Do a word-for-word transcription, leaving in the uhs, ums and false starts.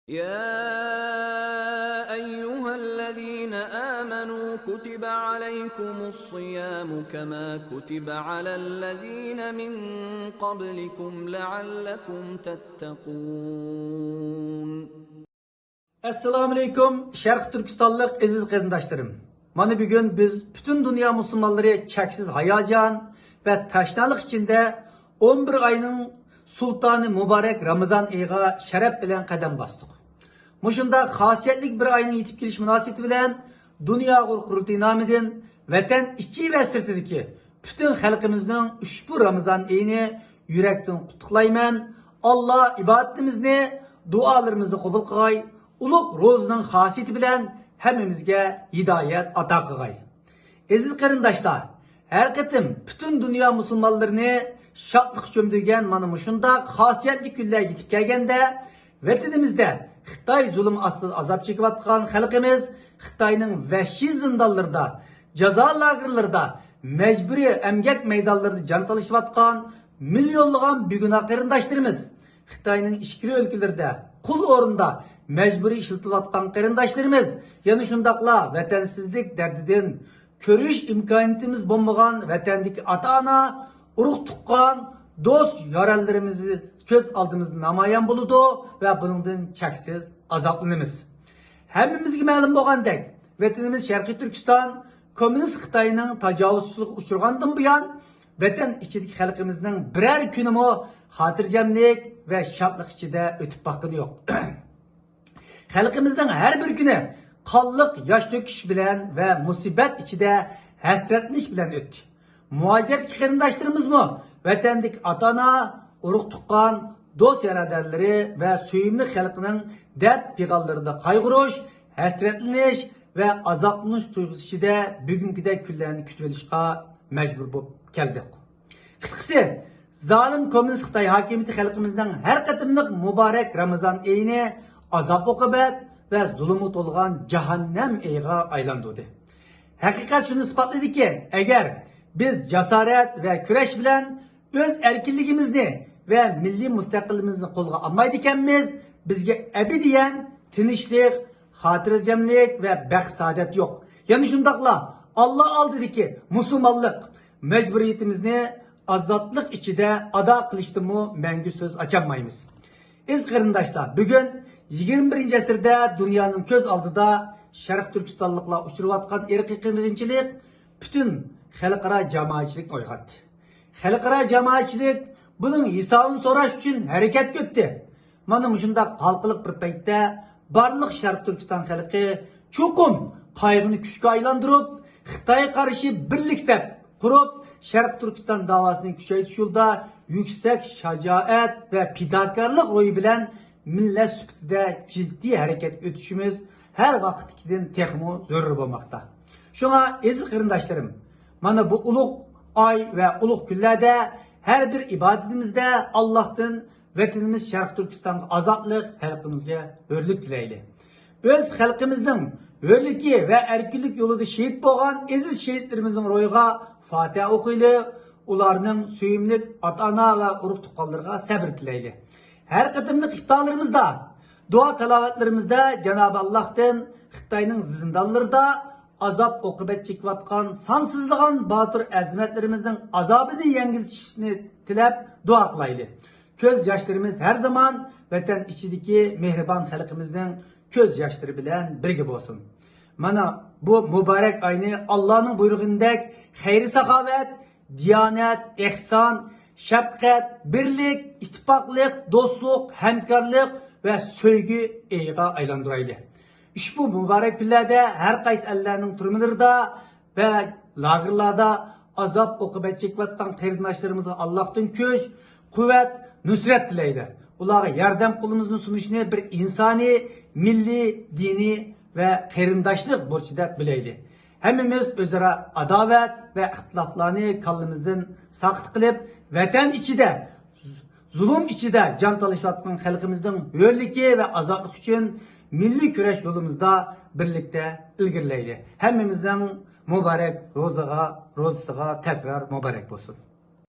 يا أيها الذين آمنوا كتب عليكم الصيام كما كتب على الذين من قبلكم لعلكم تتقون. ئەسسالامۇئەلەيكۇم، شەرقىي تۈركىستانلىق ئەزىز قېرىنداشلىرىم. مانا بۈگۈن بىز پۈتۈن دۇنيا مۇسۇلمانلىرى چەكسىز ھاياجان ۋە تەشنالىق ئىچىدە ئون بىر ئاينىڭ سۇلتانى مۇبارەك رامىزان ئېيىغا شەرەپ بىلەن قەدەم باستۇق. مۇشۇنداق خاسىيەتلىك بىر ئاينىڭ يېتىپ كېلىشى مۇناسىۋىتى بىلەن دۇنيا ئۇيغۇر قۇرۇلتىيى نامىدىن ۋەتەن ئىچى ۋە سىرتىدىكى پۈتۈن خەلقىمىزنىڭ ئۇشبۇ رامىزان ئېيىنى يۈرەكتىن قۇتلۇقلايمەن. ئاللا ئىبادىتىمىزنى، دۇئالىرىمىزنى قوبۇل قىلغاي. ئۇلۇغ روزىنىڭ خاسىيىتى بىلەن ھەممىمىزگە ھىدايەت ئاتا قىلغاي. ئەزىز قېرىنداشلار، ھەر قېتىم پۈتۈن دۇنيا مۇسۇلمانلىرىنى شادلىققا چۆمدۈرگەن مانا مۇشۇنداق خاسىيەتلىك كۈنلەر يېتىپ كەلگەندە، ۋەتىنىمىزدە خىتاي زۇلۇمى ئاستىدا ئازاب چېكىۋاتقان خەلقىمىز خىتاينىڭ ۋەھشىي زىندانلىرىدا، جازا لاگېرلىرىدا، مەجبۇرىي ئەمگەك مەيدانلىرىدا جان تالىشىۋاتقان مىليونلىغان بىگۇناھ قېرىنداشلىرىمىز، خىتاينىڭ ئىچكىرى ئۆلكىلىرىدە قۇل ئورنىدا مەجبۇرىي ئىشلىتىلىۋاتقان قېرىنداشلىرىمىز، يەنە شۇنداقلا ۋەتەنسىزلىك دەردىدىن كۆرۈش ئىمكانىيىتىمىز بولمىغان ۋەتەندىكى ئاتا-ئانا، ئۇرۇق-تۇغقان، دوست-يارەنلىرىمىز كۆز ئالدىمىزدا نامايان بولىدۇ ۋە بۇنىڭدىن چەكسىز ئازابلىنىمىز. ھەممىمىزگە مەلۇم بولغاندەك، ۋەتىنىمىز شەرقىي تۈركىستان كوممۇنىست خىتاينىڭ تاجاۋۇزچىلىقىغا ئۇچرىغاندىن بۇيان، ۋەتەن ئىچىدىكى خەلقىمىزنىڭ بىرەر كۈنىمۇ خاتىرجەملىك ۋە شادلىق ئىچىدە ئۆتۈپ باققىنى يوق. خەلقىمىزنىڭ ھەر بىر كۈنى قانلىق ياش تۆكۈش بىلەن ۋە مۇسىبەت ئىچىدە ھەسرەتلىنىش بىلەن ئۆتتى. مۇھاجىرەتتىكى قېرىنداشلىرىمىزمۇ ۋەتەندىكى ئاتا-ئانا، ئۇرۇق-تۇغقان، دوست-يارەدەرلىرى ۋە سۆيۈملۈك خەلقىنىڭ دەرد-پىغانلىرىدا قايغۇرۇش، ھەسرەتلىنىش ۋە ئازابلىنىش تۇيغۇسى ئىچىدە بۈگۈنكىدەك كۈنلەرنى كۈتۈۋېلىشقا مەجبۇر بولۇپ كەلدۇق. قىسقىسى، زالىم كوممۇنىست خىتاي ھاكىمىيىتى خەلقىمىزنىڭ ھەر قېتىملىق مۇبارەك رامىزان ئېيىنى ئازاب-ئوقۇبەت ۋە زۇلۇمغا تولغان جاھاننەم ئېيىغا ئايلاندۇردى. ھەقىقەت شۇنى ئىسپاتلىدىكى، ئەگەر بىز جاسارەت ۋە كۈرەش بىلەن ئۆز ئەركىنلىكىمىزنى ۋە مىللىي مۇستەقىللىقىمىزنى قولغا ئالمايدىكەنمىز، بىزگە ئەبەدىيەن تىنچلىق، خاتىرجەملىك ۋە بەخت-سائادەت يوق. يەنە شۇنداقلا ئاللا ئالدىدىكى مۇسۇلمانلىق مەجبۇرىيىتىمىزنى ئازادلىق ئىچىدە ئادا قىلىشتىنمۇ مەڭگۈ سۆز ئاچالمايمىز. ئەزىز قېرىنداشلار، بۈگۈن يىگىرمە بىرىنچى ئەسىردە دۇنيانىڭ كۆز ئالدىدا شەرقىي تۈركىستانلىقلار ئۇچراۋاتقان ئىرقىي قىرغىنچىلىق پۈتۈن خەلقئارا جامائەتچىلىكنى ئويغاتتى. خەلقئارا جامائەتچىلىك بۇنىڭ ھېسابىنى سوراش ئۈچۈن ھەرىكەتكە ئۆتتى. مانا مۇشۇنداق ھالقىلىق بىر پەيتتە بارلىق شەرقىي تۈركىستان خەلقى چوقۇم قايغىنى كۈچكە ئايلاندۇرۇپ، خىتايغا قارشى بىرلىك سەپ قۇرۇپ، شەرقىي تۈركىستان داۋاسىنى كۈچەيتىش يولىدا يۈكسەك شاجائەت ۋە پىداكارلىق روھى بىلەن مىللەت سۈپىتىدە جىددىي ھەرىكەتكە ئۆتۈشىمىز ھەر ۋاقىتتىكىدىن تېخىمۇ زۆرۈر بولماقتا. شۇڭا ئەزىز قېرىنداشلىرىم، مانا بۇ ئۇلۇغ ئاي ۋە ئۇلۇغ كۈنلەردە ھەر بىر ئىبادىتىمىزدە ئاللاھتىن ۋەتىنىمىز شەرقىي تۈركىستانغا ئازادلىق، خەلقىمىزگە ھۆرلۈك تىلەيلى. ئۆز خەلقىمىزنىڭ ھۆرلۈكى ۋە ئەركىنلىك يولىدا شېھىت بولغان ئەزىز شېھىتلىرىمىزنىڭ روھىغا فاتىھە ئوقۇيلى، ئۇلارنىڭ سۆيۈملۈك ئاتا-ئانا ۋە ئۇرۇق-تۇغقانلىرىغا سەبرى تىلەيلى. ھەر قېتىملىق ئىپتارلىرىمىزدا، دۇئا تىلاۋەتلىرىمىزدە جانابى ئاللاھتىن خىتاينىڭ زىندانلىرىدا ئازاب-ئوقۇبەت چېكىۋاتقان سانسىزلىغان باتۇر ئەزىمەتلىرىمىزنىڭ ئازابىنى يەڭگىلتىشىنى تىلەپ دۇئا قىلايلى. كۆز ياشلىرىمىز ھەر زامان ۋەتەن ئىچىدىكى مېھرىبان خەلقىمىزنىڭ كۆز ياشلىرى بىلەن بىرگە بولسۇن. مانا بۇ مۇبارەك ئاينى ئاللانىڭ بۇيرۇغىنىدەك خەير-ساخاۋەت، دىيانەت، ئېھسان، شەپقەت، بىرلىك، ئىتتىپاقلىق، دوستلۇق، ھەمكارلىق ۋە سۆيگۈ ئېيىغا ئايلاندۇرايلى. ئۇشبۇ مۇبارەك كۈنلەردە ھەر قايسى ئەللەرنىڭ تۈرمىلىرىدا ۋە لاگېرلاردا ئازاب-ئوقۇبەت چېكىۋاتقان قېرىنداشلىرىمىزغا ئاللاھتىن كۈچ، قۇۋۋەت، نۇسرەت تىلەيلى. ئۇلارغا ياردەم قولىمىزنى سۇنۇشنى بىر ئىنسانىي، مىللىي، دىنىي ۋە قېرىنداشلىق بۇرچى دەپ بىلەيلى. ھەممىمىز ئۆزئارا ئاداۋەت ۋە ئىختىلاپلارنى كاللىمىزدىن ساقىت قىلىپ، ۋەتەن ئىچىدە، زۇلۇم ئىچىدە جان تالىشىۋاتقان خەلقىمىزنىڭ ھۆرلۈكى ۋە ئازادلىقى ئۈچۈن مىللىي كۈرەش يولىمىزدا بىرلىكتە ئىلگىرىلەيلى. ھەممىمىزنىڭ مۇبارەك روزىغا، روزىسىغا تەكرار مۇبارەك بولسۇن.